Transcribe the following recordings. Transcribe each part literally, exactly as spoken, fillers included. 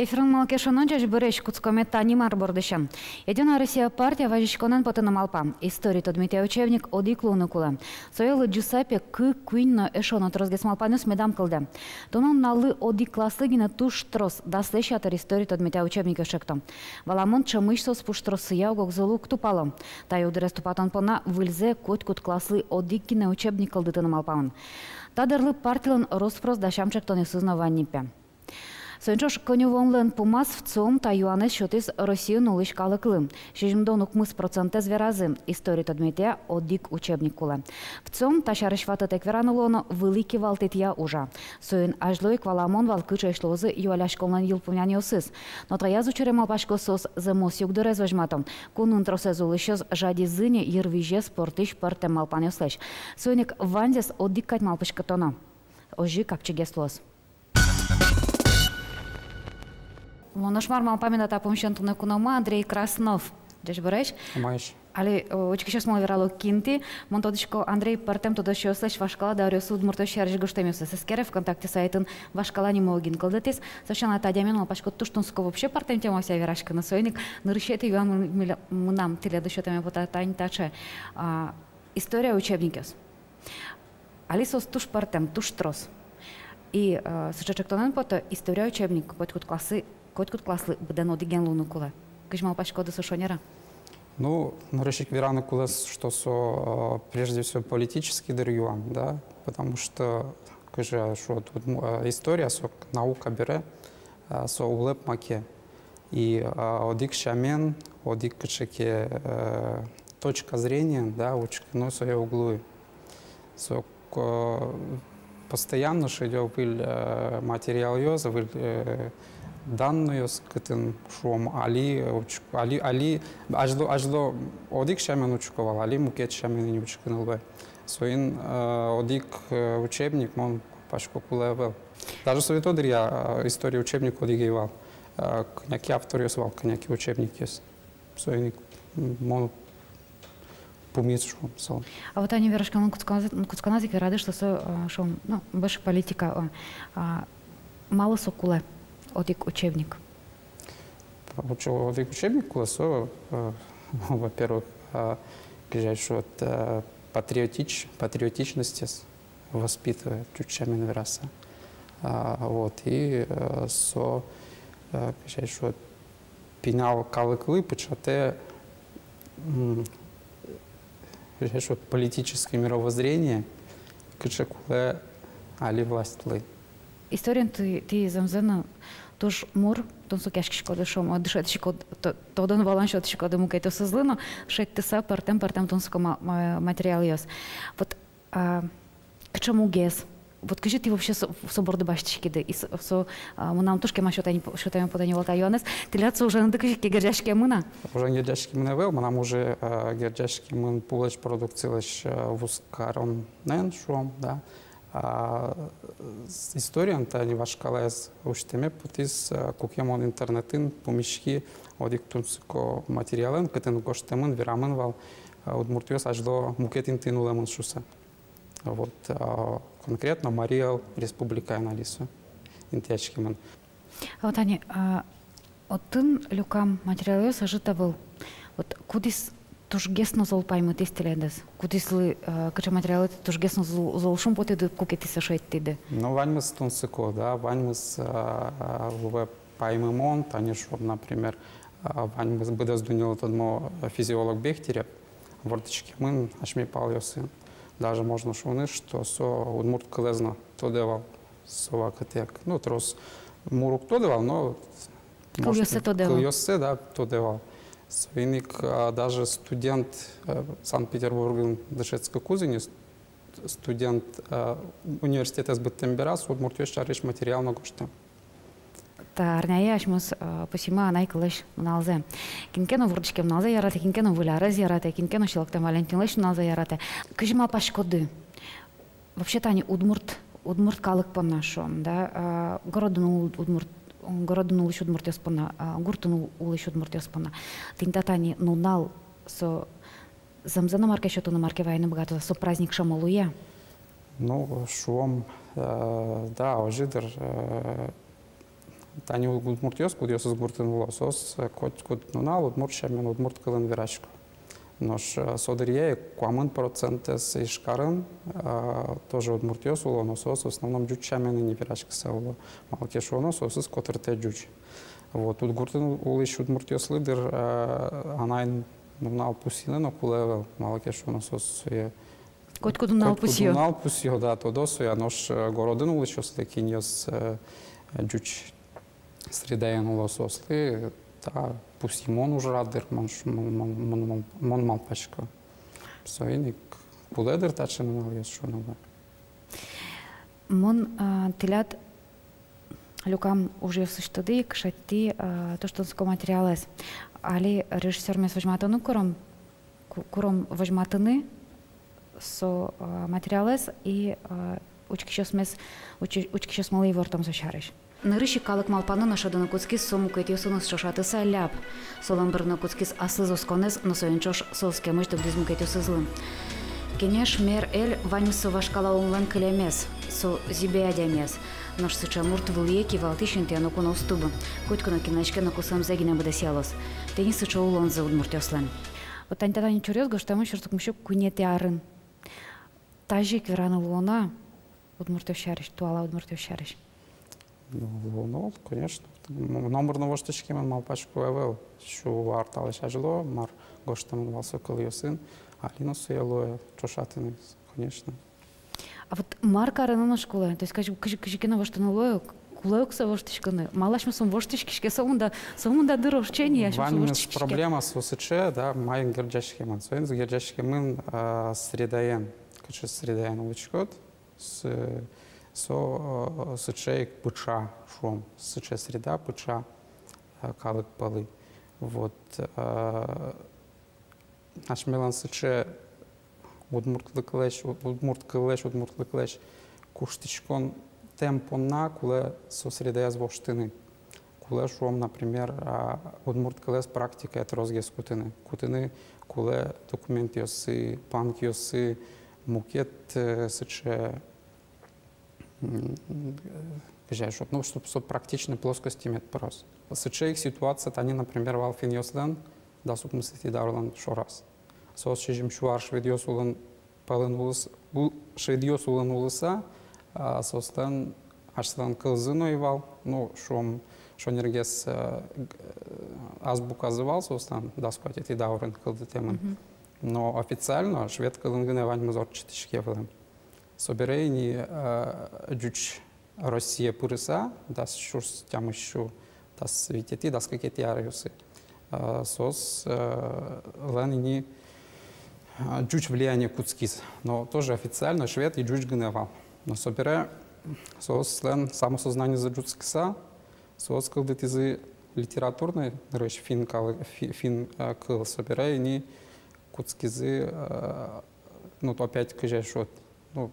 Эфирын «Малы ке шуоно». Ӟечбуресь, кутскомы «Тани мар» бордысен. «Единая Россия» партия вазиськонэн потыны малпа: история тодметъя учебник одӥг луыны кулэ. Сое лыдӟыса пе кык-куинь но эшшо но тросгес малпанъёс медам кылдэ. Туннэ нуналлы одӥг класслы гинэ туж трос, даслэсь ятыр история тодметъя учебникъёс ӵекто. Валамон, ӵемысь соос пуштроссыя ог-огзылы уг тупало. Та югдурез тупатон понна выльзэ котькуд класслы одӥг гинэ учебник кылдытыны малпамын. Та дырлы партилэн рос-прос дасям ӵектонъёсыз но вань ни пе. Соин ӵош коньывуонлэн пумаз ВЦИОМ та юанэз сётӥз Россиын улӥсь калыклы. Сизьымдон укмыс процентэз веразы: история тодметъя одӥг учебник кулэ. ВЦИОМ та сярысь ватытэк вераны луоно, вылӥ кивалтэтъя ужа. Соин азьло ик валамон вал, кыӵеесь луозы юалляськонлэн йылпумъянъёсыз. Но таяз учыре, малпасько, соос зэмос югдурез возьмато. Кунын тросэз улӥсьёс жадизы ни йырвизез портӥсь пӧртэм малпанъёслэсь. Соин ик ваньзэс одӥг кадь малпаськытоно. Озьы капчигес луоз. Мон нош мар малпамын, та пумысен туннэ куномы Андрей Краснов. Ӟечбуресь. Умоесь. Али, э, учкисьёсмылы верало, кин тӥ. Мон тодӥсько, Андрей пӧртэм тодосчиослэсь вашкала дауръёсы удмуртъёс сярысь гожтэмъёсыз эскере, ВКонтакте сайтын вашкала нимо гинэ кылдытӥз. Со сяна, та адямиен, малпасько, туж тунсыко вообще пӧртэм темаосъя вераськыны. Соин ик нырысетӥ юан мын-, мынам тӥледлы сётэме потэ тани таӵе. А, история учебникъёс. Али соос туж пӧртэм, туж трос. И, э, сыӵе ӵектонэн потэ: история учебник котькуд класслы, котькуд класслы быдэн одӥген луыны кулэ. Кызьы малпаськоды, со шонер-а? Ну, нырысь ик вераны кулэ, что со, э, прежде всего, политический дыр юан, да, потому что, кызьы шуод, вот, м, э, история, со наука бере, э, со улэп маке. И, а, одӥг сямен, одӥг кыӵе ке, э, точка зрения, да, учкыны сое уг луы. Со, э, постоянно шедё выль, э, материалъёс, выль, э, данныйёс, кытын, шуом, али, э, уч-, али, али, азьло, азьло одӥг сямен учко вал, али мукет сямен ини учкыны луэ. Соин, э, одӥг, э, учебник, мон малпасько, кулэ ӧвӧл. Даже совет дыръя, э, история учебник одӥг ӧй вал. Э, кӧня ке авторъёс вал, кӧня ке учебникъёс. Соин ик, м, мон пумит, шуом, со. А вот тани вераськонлэн кутсконаз, кутсконаз ик верады, что со, э, шуом, ну, больше политика, э, а, малы со кулэ, одӥг учебник? Учо-, одӥг учебник кулэ, со, э, во-первых, э, кызьы шуод, э, патриотич-, патриотичностез воспитывает, ӟуч сямен вераса. А, вот, и, э, со, э, кызьы шуод, пинал калыклы пыӵатэ, м, кызьы шуод, политическое мировоззрение, кыӵе кулэ али властьлы. Историен тӥ, тӥ зэмзэ но туж мур тунсыкъяськиськоды, шуом, дышетӥськод-, то-, тодон-валан сётӥськоды мукетъёсызлы но, шедьтыса пӧртэм, пӧртэм тунсыко ма-, ма-, материалъёс. Вот, а, кыӵе мугез? Вот кызьы тӥ вообще со, со борды басьтӥськиды? И со, со, а, мынам туж кема сётэ ни, сётэме потэ ни вал та юанэз. Тӥляд со ужаныды кызьы ке герӟаськемын-а? Ужан герӟаськемын ӧвӧл, мынам уже, а, герӟаськемын пулэсь продукцилэсь, а, вузкаронэн, шуом, да. А, с-, историен тани вашкалаез усьтэме потӥз, а, куке мон интернетын пумиськи одӥг тунсыко материалэн, кытын гожтэмын, верамын вал, а, удмуртъёс азьло мукет интыын улэмын шуыса. Вот, а, конкретно Марий Эл Республикаын али со интыяськемын. А вот тани, а, отын люкам материалъёс ӧжыт ӧвӧл. Вот кудӥз тужгес но зол паймытӥз тӥледыз? Кудӥзлы, э, кыӵе материалъёс тужгес но зол, зол шумпотӥды, куке тӥ сое шедьтӥды? Ну, ваньмыз тунсыко, да, ваньмыз, а, а, луэ паймымон, тани шуом, например, а, ваньмыз, быдэс дуннелы тодмо физиолог Бехтерев вордӥськемын асьме палъёсын. Даже можно шуыны, что со удмурт кылэз но тодэ вал со вакытэк. Ну, трос мур уг тодэ вал, но, может, кылъёссэ тодэ вал. Кылъёссэ, да, тодэ вал. Соин ик, а, даже студент, э, Санкт-Петербургын дышетскыкуз ини, ст-, студент, э, университетэз быдтэм бераз удмуртъёс сярысь материал но гожтэм. Та арняе асьмеос, э, пусйимы анай кыллэсь нуналзэ. Кин ке но вордӥськем нуналзэ яратэ, кин ке но Выль арез яратэ, кин ке но Силоктэм Валентинлэсь нуналзэ яратэ. Кызьы малпаськоды, вообще тани удмурт, удмурт калык понна, шуом, да, а, городын ул-, удмурт, городын улӥсь удмуртъёс понна, а, гуртын ул-, улӥсь удмуртъёс понна, тӥни та тани нунал, со зэмзэ но мар ке сётыны, мар ке вайыны быгатоз-а, со праздник шӧмо луэ-а? Ну, шуом, э, да, озьы дыр, э, Тани удмуртъёс, кудъёсыз гуртын уло, соос, э, котькуд нунал удмурт сямен, удмурт кылын верасько. Нош, э, со дыръя ик куамын процентэз Ижкарын, э, тоже удмуртъёс уло, но соос в основном ӟуч сямен ини вераськыса уло. Малы ке шуоно, соосыз котыртэ ӟуч. Вот, уд гуртын улӥсь удмуртъёслы, дыр, э, анай нунал пусйыны но кулэ ӧвӧл, малы ке шуоно, соос сое котькуд нунал пусйо. Котькуд нунал пусйо, да, тодо сое, нош, э, городын улӥсьёслы, кинъёс, э, ӟуч средаын уло, соослы та пусйымон ужрад, дыр, мон ш-, мон, мон, мон, мон, мон малпасько. Соин ик кулэ, дыр, таӵе нуналъёс шуыны луэ. Мон, а, тӥляд люкам ужъёсысьтыды ик шедьтӥ, а, туж тунсыко материалэз. Али режиссёрмес возьматыны куром, ку-, куром возьматыны со, а, материалэз и, а, учкисьёсмес, учи-, учкисьёсмылы ивортом со сярысь. Нырысь ик калык малпаны но шӧдыны кутскиз со мукетъёсыныз ӵошатыса ляб. Солэн бырыны кутскиз аслыз осконэз, но соин ӵош со оскемысь дугдӥз мукетъёсызлы. Кенеш, мер, эль — ваньмыз со вашкала улонлэн кылемез, со зӥбе адямиез. Нош сыӵе мурт вылӥе кивалтӥсь интые ноку но уз тубы. Котьку но кинлэсь ке но кусэмзэ гинэ быдэсъялоз. Тӥни сыӵе улонзы удмуртъёслэн. Вот тани та, тани чуръёс гожтэмын сюрс укмыссю куинетӥ арын. Тазьы ик вераны луоно удмуртъёс сярысь, туала удмуртъёс сярысь? Ну, луоно, конечно. М-, номыр но воштӥськемын, малпасько, ӧвӧл. Сю ар талэсь азьло мар гожтэмын вал со кылъёсын, али но сое луэ ӵошатыны, конечно. А вот мар карыны нош кулэ? То есть кызьы, кызьы, кызьы ке но воштыны луэ, кулэ ук со воштӥськыны. Малы асьмеос ум воштӥськиське, сомында, сомында, дыр, ошче ни асьмеос ум воштӥськиське. Ваньмыз проблема со сыӵе, да, маин герӟаськемын. Соин герӟаськемын, а, средаен, кыӵе средаен улӥськод, с-, со, э, сыӵе ик пыӵа, шуом, сыӵе среда пыӵа, э, калык пӧлы. Вот, э, асьмелэн сыӵе удмуртлыклэсь, у-, удмурт кыллэсь, удмуртлыклэсь куштӥськон темпонна кулэ со средаяз воштыны. Кулэ, шуом, например, а, удмурт кылэз практикая тросгес кутыны. Кутыны кулэ документъёсы, панкъёсы, мукет, э, сыӵе, м, э, кызьы шуод, ну, чтоб со практичной плоскости мед пыроз. Сыӵе ик ситуация тани, например, вал финнъёслэн дас укмысэтӥ даурлэн шораз. Соос сизьым сю ар шведъёс улын пӧлын улыс-, у-, шведъёс улын улыса, а, соослэн асьсэлэн кылзы но ӧй вал, ну, шуом, шонергес, э, г-, э, азбуказы вал соослэн дас куатетӥ даурын кылдытэмын. Мгм. Но официально швед кылын гинэ ваньмыз ортчытӥське вылэм. Собере ини, э, ӟуч Россие пырыса, дас сюрс тямыссю дас витетӥ, дас кыкетӥ аръёсы. Э, соос, э, лэн ини, э, ӟуч влияние кутскиз. Но тоже официально швед и ӟуч гинэ вал. Но собере соослэн самосознанизы ӝутскыса, соос кылдытӥзы литературной, нырысь финн кал-, фи-, финн, э, кыл, собере ини кутскизы, э, ну, опять, кызьы шуод, ну,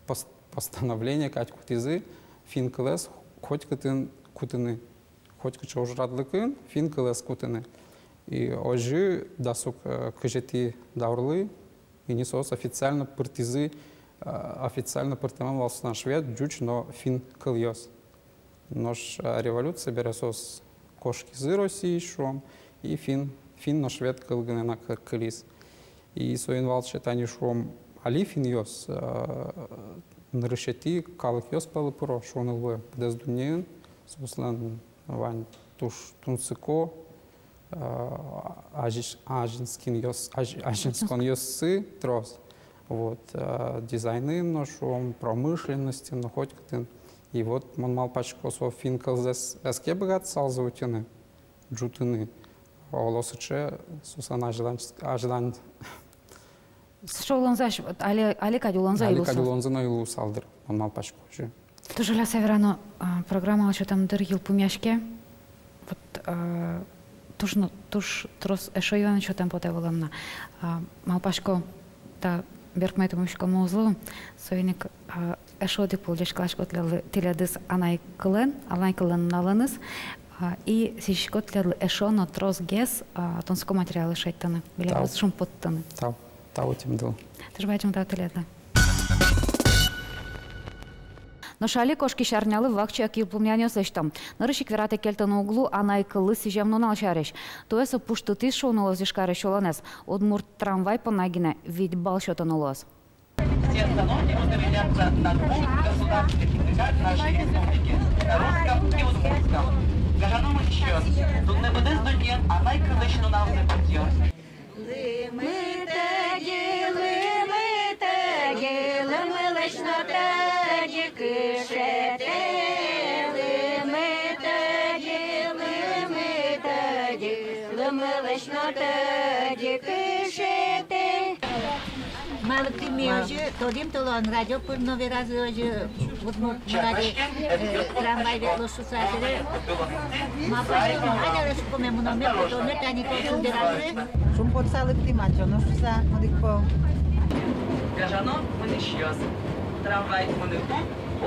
пос-, постановление кадь кутӥзы финн кылэз котькытын кутыны. Котькыӵе ужрадлыкын финн кылэз кутыны. И озьы дас укмыс, э, кызетӥ даурлы ини соос официально пыртӥзы, э, официально пыртэмын вал соослэн швед, ӟуч но финн кылъёс. Нош, э, революция бере соос кошкизы Россиысь, шуом, и финн, финн но швед кыл гинэ на кы-, кылиз. И соин валче тани, шуом, али финнъёс, э, нырысетӥ калыкъёс пӧлы пыро, шуыны луэ, быдэс дуннеын. Соослэн вань туж тунсыко, э, азьысь-, азинсконъёс-, азь-, азинсконъёссы трос. Вот, э, дизайнын но, шуом, промышленностьын но, котькытын. И вот мон малпасько, со финн кылзэс эске быгатысалзы утьыны, ӝутыны. Оло сыӵе соослэн азьлань-, азьлань- Сыӵе улонзы ась-, али, али кадь улонзы али ӧй луысал. Али кадь улонзы но ӧй луысал, дыр, мон малпасько озьы. Туж жаляса верано, а, программалы сётэм дыр йылпумъяське. Вот, а, туж но, туж трос эшшо юан сётэм потэ вылэм на. А, малпасько, та берпуметӥ пумиськонмы уз лу, соин ик, а, эшшо одӥг пол ӟечкыласько тӥледлы-, тӥледыз анай кылэн, анай кыллэн нуналэныз, а, и сӥзисько тӥледлы эшшо но тросгес, а, тунсыко материалъёс шедьтыны, милемыз шумпоттыны. Тау. Тау. Тау тӥледлы. Туж бадӟым тау тӥледлы. Нош али кошкись арнялы вакчияк йылпумъянъёс лэсьтом. Нырысь ик вератэк кельтыны уг лу анай кыллы сӥзем нунал сярысь. Туэ со пуштытӥз шуыны луоз Ижкарысь улонэз. Удмурт трамвай понна гинэ вить балл сётыны луоз. Все остановки будут выделяться на двух государственных языках нашей республики, на русском и удмуртском. Гажано мынӥсьёс, туннэ быдэс дуннеын анай кылысь нуналзэ потъёз. Лымы тӧдьы, лымы тӧдьы, лымылэсь но тӧдьы кышетэ. Лымы тӧдьы, лымы тӧдьы, лымылэсь но тӧдьы кышетэ. Ма лыктӥм ми озьы, тодӥм толон, радио пыр но веразы озьы, вот, вот, мар-а, э, трамвай ветлоз шуса, собере малпаськом, адӟалэ шукком, мыном, мед потом, мед тани толшын веразы. Шумпотыса лыктӥм, адӟоно шуса одӥг пол. Гажано мынӥсьёс, трамвай мыныку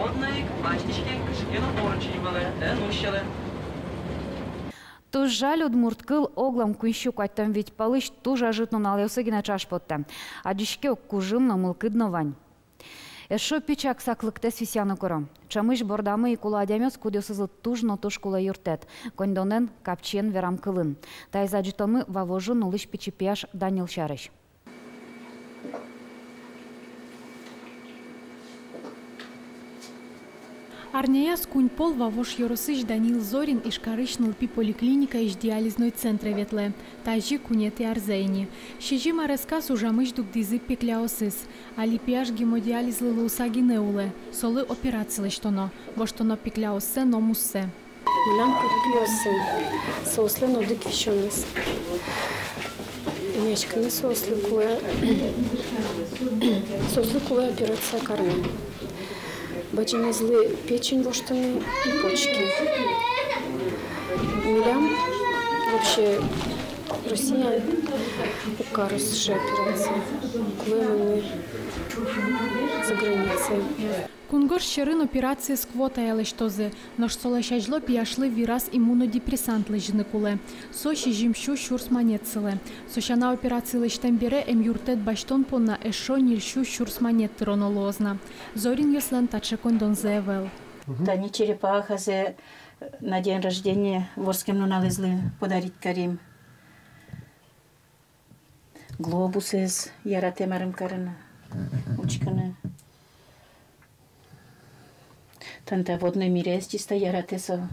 одно ик басьтӥське, кышкыт но поручень вылэ эн усьылы. Туж жаль, удмурт кыл оглом куинь сю куатьтон вить пӧлысь туж ӧжыт нуналъёсы гинэ ӵаш поттэ. Адӟиське ук, кужым но, мылкыд но вань. Эшшо пичи ик саклыктэс висъяны куро. Ӵемысь бордамы ик уло адямиос, кудъёсызлы туж но туж кулэ юрттэт. Коньдонэн, капчиен, верам кылын. Таиз адӟытонмы Вавожын улӥсь пичи пияш Данил сярысь. Арняяз куинь пол Вавож ёросысь Данил Зорин Ижкарысь нылпи поликлиникаысь диализной центре ветлэ. Тазьы куинетӥ арзэ ини. Сизьым аресказ ужамысь дугдӥзы пекляосыз. Али пияш гемодиализлы луыса гинэ улэ. Солы операци лэсьтоно. Воштоно пекляоссэ но муссэ. Мынам кык пиосы, соослэн одӥг висёнэз. Эмъяськыны соослы кулэ, соослы кулэ операция карыны. Бадӟымезлы печень воштыны и почки. Милям вообще Россияын уг каро сыӵе операция. Кулэ мыны за границей. Кунгож сьӧрын операциез квотая лэсьтозы, нош солэсь азьло пияшлы вираз иммунодепрессант лэзьыны кулэ. Со сизьым сю сюрс манет сылэ. Со сяна операци лэсьтэм бере эмъюрттэт басьтон понна эшшо ньыль сю сюрс манет тыроно луоз на. Зоринъёслэн таӵе коньдонзы ӧвӧл. Тани черепахазэ на день рождения вордскем нуналэзлы подарить карим. Глобусэз яратэ марым карыны, учкыны. Тани та «Водной мирез» чисто яратэ со.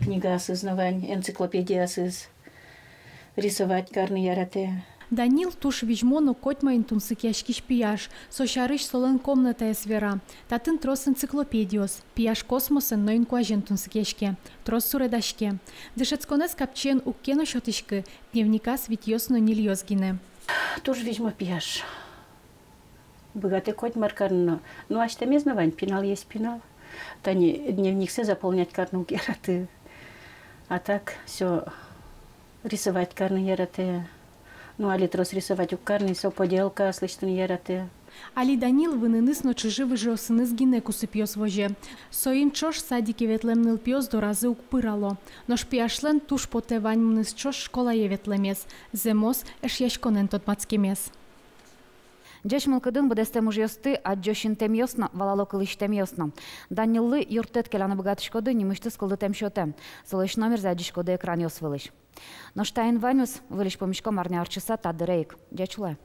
Книгаосыз но вань, энциклопедияосыз. Рисовать карыны яратэ. Данил туж визьмо но котьмаин тунсыкъяськись пияш. Со сярысь солэн комнатаез вера. Татын трос энциклопедиос. Пияш космосэн но инкуазен тунсыкъяське. Трос суредаське. Дышетсконэз капчиен уг ке но сётӥськы. Дневниказ витьёс но ньыльёс гинэ. Туж визьмо пияш. Быгатэ котьмар карыны но. Ну, асьтэмез но вань, пинал есть пинал. Тани дневниксэ заполнять карыны уг яраты. А так всё рисовать карыны яратэ. Ну, али трос рисовать уг карыны, со поделкаос лэсьтыны яратэ. Али Данил выныныз но чыжы-выжыосыныз гинэ кусыпъёс возе. Соин ӵош садике ветлэм нылпиос доразы уг пырало. Нош пияшлэн туж потэ ваньмыныз ӵош школае ветлэмез, зэмос эшъяськонэн тодматскемез. Ӟеч мылкыдын быдэстэм ужъёсты адӟо синтэмъёс но, валало кылӥсьтэмъёс но. Даниллы юрттэт келяны быгатӥськоды нимысьтыз кылдытэм счётэ. Солэсь номерзэ адӟиськоды экранъёс вылысь. Нош таин ваньмыз, выльысь пумиськом арня ортчыса та дыре ик. Ӟеч улэ.